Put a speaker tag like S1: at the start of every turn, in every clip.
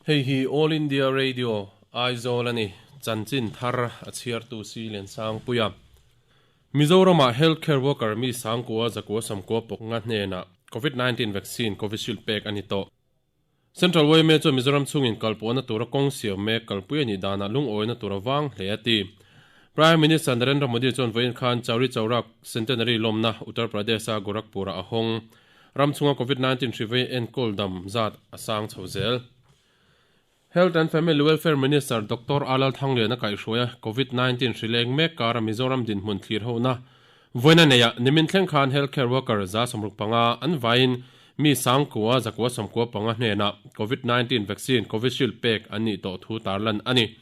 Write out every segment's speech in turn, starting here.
S1: Hei hi All India Radio, Aizawl a ni. Chanchin thar a chhiartu si Liansangpuia. Mizoramah Healthcare Worker mi sangkua zakua samkua pawknga hnenah Covid 19 vaccine Covishield pek a ni tawh. Central yma chuan Mizoram chhungin kalpawhna tura kawng siam mek kalpui a nih danah lungawina tur a vang hle a ti. Prime Minister Narendra Modi chuan vawiin khan Chauri Chaura Centenary lawmna Uttar Pradesh-a Gorakhpur-ah a hawng. Ram chhunga Covid 19 hri vei enkawl dam zat a sang chho zel. Health and Family Welfare Minister Doctor Alal Thanglian a kaihhruai a, Covid 19 hri leng mek kara Mizoram dinhmun thlir hona vawiin a nei a, nimin thleng khan healthcare worker 65 an vaiin mi sangkua 195 hnenah Covid 19 vaccine Covishield pek an nih tawh thu tarlan a ni.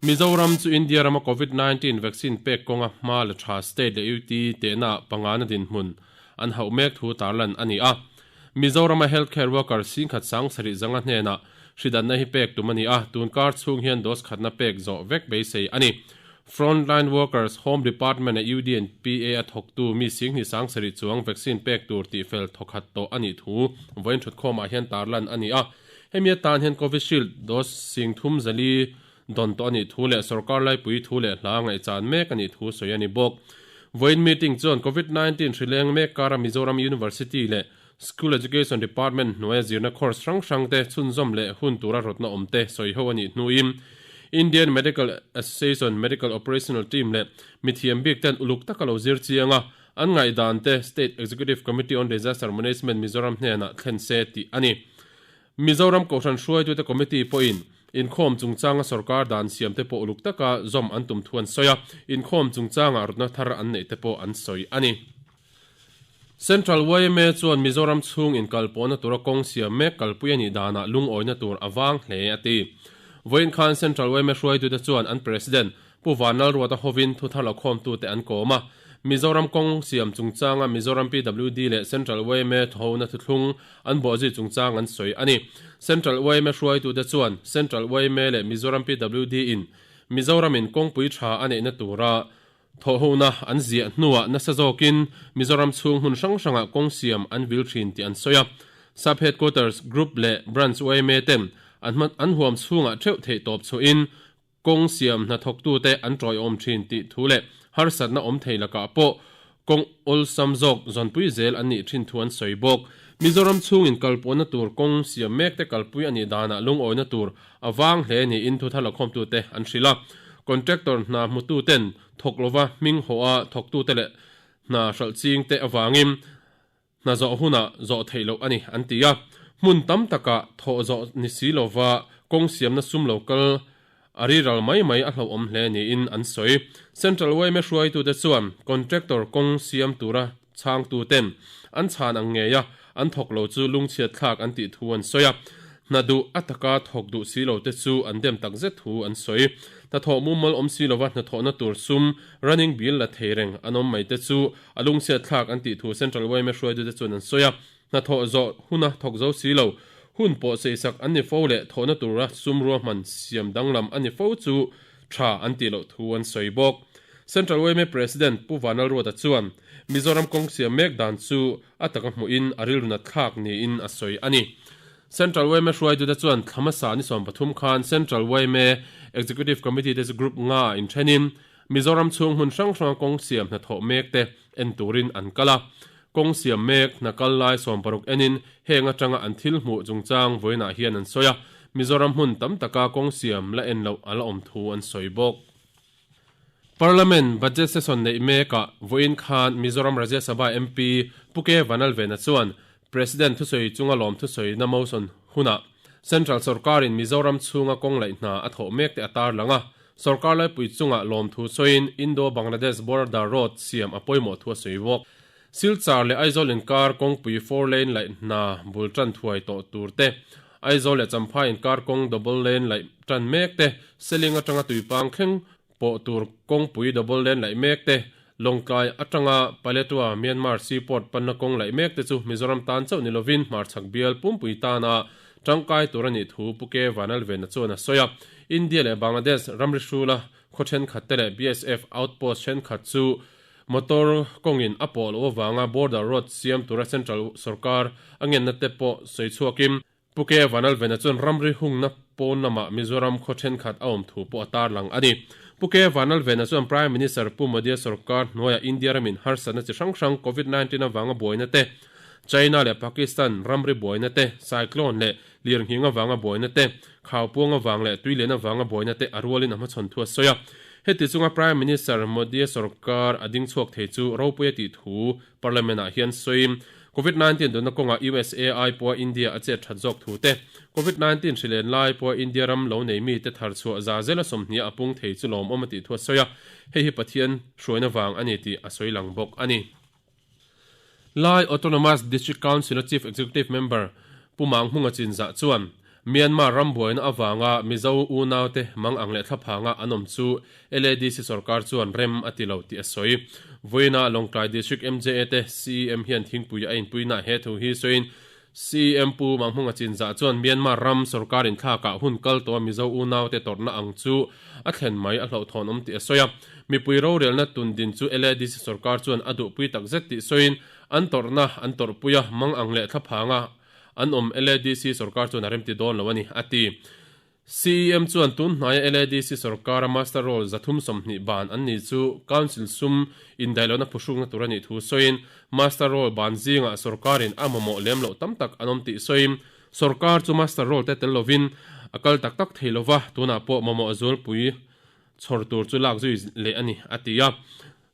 S1: Mizoram chu India rama Covid 19 vaccine pek kawnga hma la tha state leh UT tehna pangana dinhmun an hauh mek thu tarlan a ni a. Mizorama healthcare worker singkhat sang sarih zanga hnenah hridanna hi pek tum a ni a, tun kar chhung hian dose khatna pek zawh vek beisei a ni. Frontline workers, Home Department-a UD and PA a thawktu mi singhnih sang sarih chuang vaccine pek tur tihfel thawkhat tawh a nih thu vawiin thutkhawmah hian tarlan a ni a. Hemi atan hian Covishield dose sing thum zali dawn tawh a nih thu leh sorkar laipui thu leh hla ngaihchan mek a nih thu sawi a ni bawk. Vawiin meeting chuan Covid 19 hri leng mek kara Mizoram University leh School Education Department hnuaia zirna course hrang hrang te chhunzawm leh hun tura rawtna awm te sawi ho a nih hnuin Indian Medical Association Medical Operational Team leh mithiam bik ten uluk taka lo zir chiang a, an ngaihdan te State Executive Committee on Disaster Management Mizoram hnenah thlen se tih a ni. Mizoram Kohhran hruaitute Committee pawhin inkhawm chungchanga sorkar dan siamte pawh uluk taka zawm an tum thu an sawi a, inkhawm chungchangah rawtna thar an neih te pawh an sawi a ni. Central yma chuan Mizoram chhung inkalpawhna tura kawng siam mek kalpui a nih danah lungawina tur a vang hle a ti. Vawiin khan Central yma hruaitute chuan an President Pu Vanlalruata hovin thuthar lo khawmtute an kawm a, Mizoram kawng siam chungchanga Mizoram PWD leh Central yma thawhona thuthlung an bawhzui chungchang an sawi a ni. Central yma hruaitute chuan Central yma leh Mizoram PWD in Mizoramin kawngpui tha a neihna tura thawhona an ziah hnuah nasa zawkin Mizoram chhung hmun hrang hrangah kawng siam an vil thin tih an sawi a. Sub Headquarters Group leh Branch yma ten an huam chhungah theuh theih tawp chhuahin Kawng siam hnathawktute an tawiawm thin tih thu leh harsatna awm thei lakah pawh kawng awlsam zawk zawnpui zel an nih thin thu an sawi bawk. Mizoram chhungin kalpawhna tur kawng siam mekte kalpui a nih danah lungawina tur a vang hle niin thuthar lakhawmtute an hrilh a. Contractor hna hmututen thawk lova hming hawh a thawktute leh hna hralh chingte avangin Hna zawh hunah zawh theih loh a ni, an ti a. Hmun tam takah thawh zawh ni si lova kawng siamna sum lo kal a riral mai mai a hlauhawm hle niin an sawi. Central yma hruaitute chuan contractor kawng siam tura chhangtuten an chhan ang ngeia an thawk lo chu lungchhiat thlak an tih thu an sawi a. Hna duh a taka thawk duh si lote chu an dem tak zet thu an sawi. Hnathawh mumal awm si lova hnathawhna tur sum running bill la thei reng an awm mai te chu A lungchhiat thlak an tih thu Central yma hruaitute chuan an sawi a, hnathawh zawh huna thawk zo si lo, hun pawh seisak an ni fo leh thawhna tura sum ruahman siam danglam a ni fo chu tha an tih loh thu an sawi bawk. Central yma President Pu Vanlalruata chuan Mizoram kawng siam mek dan chu a taka hmuhin a rilru nat thlak niin a sawi a ni. Central yma hruaitute chuan thla hmasa ni 13 khan Central yma Executive Committee te chu group nga ah inthenin Mizoram chhung hmun hrang hranga kawng siam hnathawh mek te en turin an kal a. Kawng siam mek hna kal lai 60 enin heng atanga an thil hmuh chungchang vawiinah hian an sawi a, Mizoram hmun tam taka kawng siam la en loh a la awm thu an sawi bawk. Parliament Budget Session neih mekah vawiin khan Mizoram Rajya Sabha MP Pu K Vanlalvena chuan President thusawi chunga lawm thusawina motion hunah Central sorkarin Mizoram chhunga kawng laih hna a thawh mek te a tarlang a, sorkar laipui chunga lawmthu sawiin Indo-Bangladesh Border Road siam a pawimawh thu a sawi bawk. Silchar leh Aizawl inkar kawngpui four lane laih hna bul tan thuai tawh tur te, Aizawl leh Champhai inkar kawng double lane laih tan mek te, Seling atanga Tuipang thleng pawh tur kawngpui double lane laih mek te, Lawngtlai atanga Paletwa, Myanmar seaport panna kawng laih mek te chu Mizoram tan chauh ni lovin hmarchhak bial pumpui tana tangkai tur a nih thu Pu K Vanlalvena chuan a sawi a. India leh Bangladesh ramri hrula khaw thenkhat te leh BSF outpost thenkhat chu motor kawngin a pawh loh avanga border road siam tura central sorkar a ngenna te pawh sawi chhuakin. Pu K Vanalvena chuan ramri hungna pawn lamah Mizoram khaw thenkhat a awm thu pawh a tarlang a ni. Pu K Vanalvena chuan Prime Minister Pu Modi-a sorkar hnuaiah India ramin harsatna chi hrang hrang Covid 19 avanga buaina te, China leh Pakistan ramri buaina te, cyclone leh lirnghing avanga buaina te, khaupuang avang leh tuilian avanga buaina te a rualin a hmachhawn thu a sawi a. Heti chunga Prime Minister Modi-a sorkar a ding chhuak thei chu ropui a tih thu Parliament-ah hian sawi. Covid 19 dunna kawngah USA ai pawha India a chet that zawk thu te, Covid 19 hri len lai pawha India ram lo nei mite thar chhuah za zela 20 a pung thei chu lawmawm a tih thu a sawi a, hei hi Pathian hruaina vang a ni tih a sawi lang bawk a ni. Lai Autonomous District Council-a Chief Executive Member Pu Manghmunga Chinzah chuan Myanmar ram buaina avanga Mizo unaute mang ang leh thlaphanga an awm chu LADC sorkar chuan rem a ti lo tih a sawi. Vawiina Lawngtlai District MJA te CEM hian thingpui a inpuina he thu hi sawiin CEM Pu Manghmunga Chinzah chuan Myanmar ram sorkar inthlakah hun kal tawha Mizo unaute tawrhna ang chu a thlen mai a hlauhthawn awm tih a sawi a. Mipui rorelna tun din chu LADC sorkar chuan a duhpui takzet tih sawiin an tawrhna an tawrhpui a mang ang leh thlaphanga An awm LADC sorkar chuan a remti dawn lo a ni, a ti. CEM chuan tun hnaia LADC sorkara master roll 320 ban an ni chu Council sum indaihlohna phuhrukna tur a nih thu sawiin, master roll ban zingah sorkarin a mamawh lem loh tam tak an awm tih sawiin, sorkar chu master roll te tel lovin a kal tak tak thei lova, tunah pawh mamawh zualpui chhawr tur chu lak zui leh a ni, a ti a.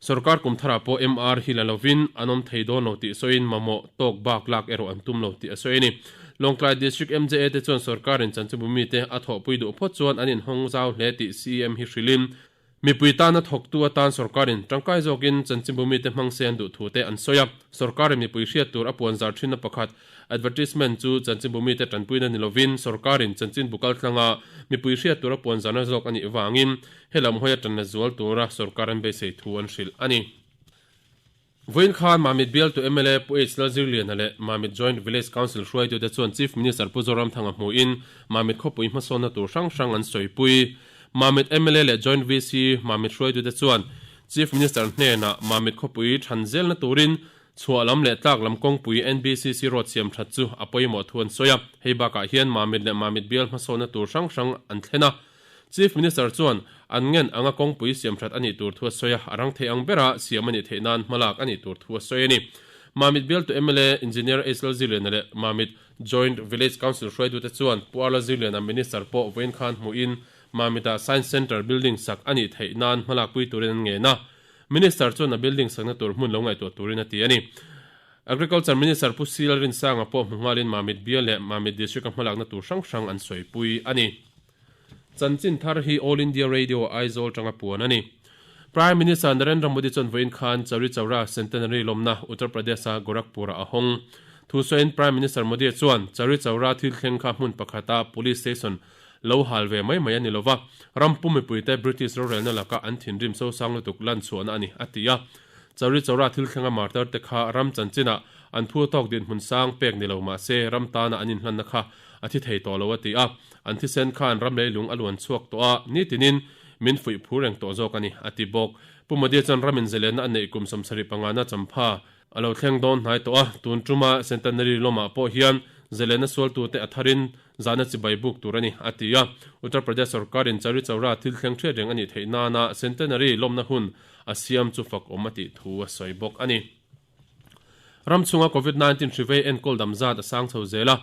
S1: Sorkar kum tharah pawh MR hi la lovin an awm thei dawn lo tih sawiin mamawh tawk bak lak erawh an tum lo tih a sawi a ni. Lawngtlai District MJA te chuan sorkarin chanchinbu mite a thawhpui duh phawt chuan an inhawng zau hle tih CEM hi hrilhin mipui tana thawktu atan sorkarin tangkai zawkin chanchinbu mite hmang se an duh thu te an sawi a. Sorkarin mipui hriat tur a puan zar thinna pakhat Advertisement chu chanchinbu mite tanpuina ni lovin sorkarin chanchinbu kaltlanga mipui hriat tura puan zarna zawk a nih vangin Helam hawi a tanna zual tura sorkar an beisei thu an hrilh a ni. Vawiin khan Mamit bialtu mla Pu H Lalzirliana leh Mamit Joint Village Council hruaitute chuan Chief Minister Pu Zoramthanga hmuhin Mamit khawpui hmasawnna tur hrang hrang an sawipui. Mamit mla leh Joint VC Mamit hruaitute chuan Chief Minister hnenah Mamit khawpui than zelna turin chhuah lam leh tlak lam kawngpui NBCC road siam that chu a pawimawh thu an sawi a. Hei bakah hian Mamit leh Mamit bial hmasawnna tur hrang hrang an thlen a. Chief Minister chuan an ngen anga kawngpui siamthat a nih tur thu a sawi a, a rang thei ang bera siam a nih theih nan hmalak a nih tur thu a sawi a ni. Mamit bialtu mla Engineer H Lalziliana leh Mamit Joint Village Council hruaitute chuan Pu R Lalziliana Minister pawh vawiin khan hmuhin Mamit-ah Science Centre building sak a nih theih nan hmalakpui turin an ngen a, Minister chuan a building sakna tur hmun lo ngaihtuah turin a ti a ni. Agriculture Minister Pu C Lalrinsanga pawh hmu nghalin Mamit bial leh Mamit District-a hmalakna tur hrang hrang an sawipui a ni. Chanchin thar hi All India Radio Aizawl tanga puan a ni. Prime Minister Narendra Modi chuan vawiin khan Chauri Chaura Centenary lawmna Uttar Pradesh-a Gorakhpur-ah a hawng. Thusawiin Prime Minister Modi chuan Chauri Chaura thil thleng kha hmun pakhata Police Station lo hal ve mai mai a ni lova, ram pum mipuite British rorelna laka an thinrim sosang lutuk lan chhuahna a ni, a ti a. Chauri Chaura thil thlenga martar te kha ram chanchinah an phu tawk dinhmun sang pek ni lo mahse ram tana an inhlanna kha a thi thei tawh lo a ti a, an thisen khan ram leilung a luan chhuak tawh a, nitinin min fuih phur reng tawh zawk a ni, a ti bawk. Pu Modi chuan ramin zelenna a neih kum 75 na champha a lo thleng dawn hnai tawh a, tun tuma Centenary lawmah pawh hian zelenna sualtute a tharin zahna chibai buk tur a ni, a ti a. Uttar Pradesh sorkarin Chauri Chaura thil thleng hriat reng a nih theih nana Centenary lawmna hun a siam chu fak awm a tih thu a sawi bawk a ni. Ram chhunga Covid 19 hrivei enkawl dam zat a sang chho zel a,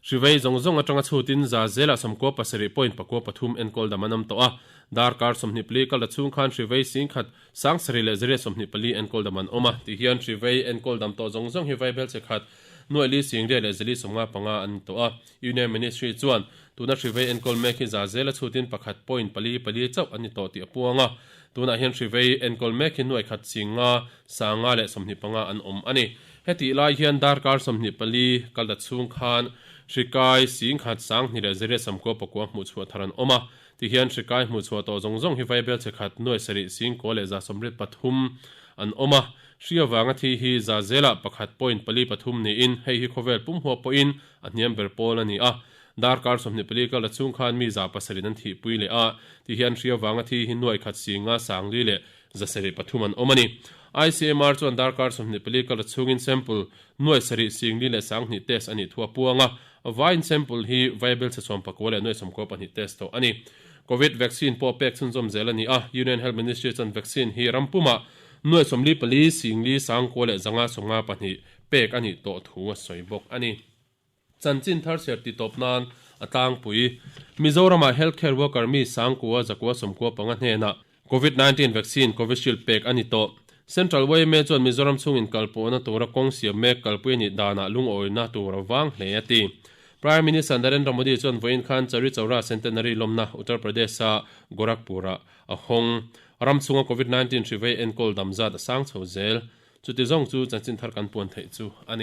S1: hrivei zawng zawng atanga chhutin za zelah 97 point 93 enkawl dam an awm tawh a, darkar 24 kal ta chhung khan hrivei 10,000 7 leh 824 enkawl dam an awm a, ti hian hrivei enkawl dam tawh zawng zawng hi vaibel che khat nuaih li sing riat leh zali 55 an ni tawh a. Union Ministry chuan tuna hrivei enkawl mek hi za zela chhutin pakhat point pali pali chauh an ni tawh tih a puang a, tunah hian hrivei enkawl mek hi nuaih khat 5 125 an awm a ni. Hetih lai hian darkar 24 kal ta chhung khan hrikai 10,000 2 leh 899 hmuh chhuah thar an awm a. Tihian hrikai hmuh chhuah tawh zawng zawng hi vaibel che khat nuai sarih singkua leh 73 an awm a. Hri avanga thi hi za zelah pakhat point pali pathum niin hei hi khawvel pum huap pawhin a hniam ber pawl a ni a. Darkar 24 kal ta chhung khan mi 700 an thihpui leh a. Tihian hri avanga thi hi nuai khat 5 sangli leh 703 an awm a ni. ICMR chuan darkar 24 kal chhungin sample nuai sarih 4 leh 20 test a nih thu a puang a. Vaiin sample hi vaibelchhe 94 92 test tawh a ni. Covid vaccine pawh pek chhunzawm zel a ni a, Union Health Ministry chuan vaccine hi ram pumah 44 4,552 pek a nih tawh thu a sawi bawk a ni. Chanchin thar chhiar ti tawp nan a tlangpui. Mizoramah healthcare worker mi 995 hnenah Covid 19 vaccine Covishield pek a ni tawh. Central yma chuan Mizoram chhungin kalpawhna tura kawng siam mek kalpui a nih danah lungawina tur a vang hle a ti. Prime Minister Narendra Modi chuan vawiin khan Chauri Chaura Centenary lawmna Uttar Pradesh-a Gorakhpur-ah a hawng. Ram chhunga Covid 19 hri vei enkawl dam zat a sang chho zel. Chuti zawng chu chanchin thar kan puan theih chu a ni.